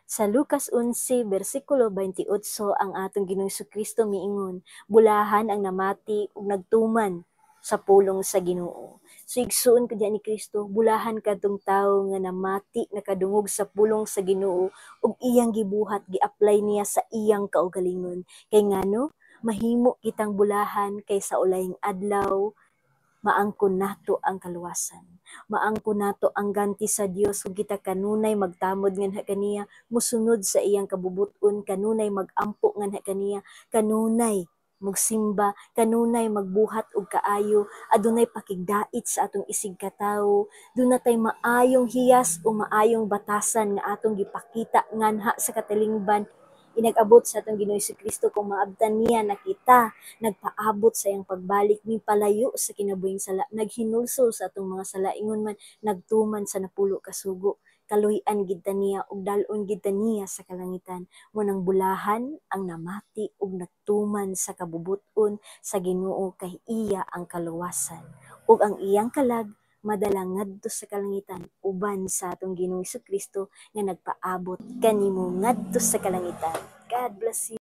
Sa Lucas 11, bersikulo 28, ang atong Ginoong Kristo miingon, "Bulahan ang namati ug nagtuman sa pulong sa Ginoo." So igsuon ko diyan ni Kristo, bulahan kadtong tawo nga namati, nakadungog sa pulong sa Ginoo ug iyang gibuhat, gi-apply niya sa iyang kaugalingon. Kay ngano mahimo kitang bulahan? Kay sa ulayng adlaw maangkon nato ang kaluwasan. Maangkon nato ang ganti sa Dios kung kita kanunay magtamod nganha kaniya, musunod sa iyang kabubut-on, kanunay magampo nganha kaniya, kanunay mugsimba, kanunay magbuhat og kaayo, adunay pakigdait sa atong isig katawo, duna tay maayong hiyas o maayong batasan nga atong gipakita nganha sa katilingban. Inag-abot sa atong Ginoong Kristo, kung maabtan niya na kita nagpaabot sa iyang pagbalik, mipalayo sa kinabuhing sala, naghinulsol sa atong mga sala, ingon man nagtuman sa napulo ka sugo, kaluy-an gid ta niya ug dal-on gid ta niya sa kalangitan. Mao nang bulahan ang namati ug nagtuman sa kabubut-on sa Ginoo, kay iya ang kaluwasan ug ang iyang kalag madala ngadto sa kalangitan uban sa atong Ginoong Kristo nga nagpaabot kanimo ngadto sa kalangitan. God bless you.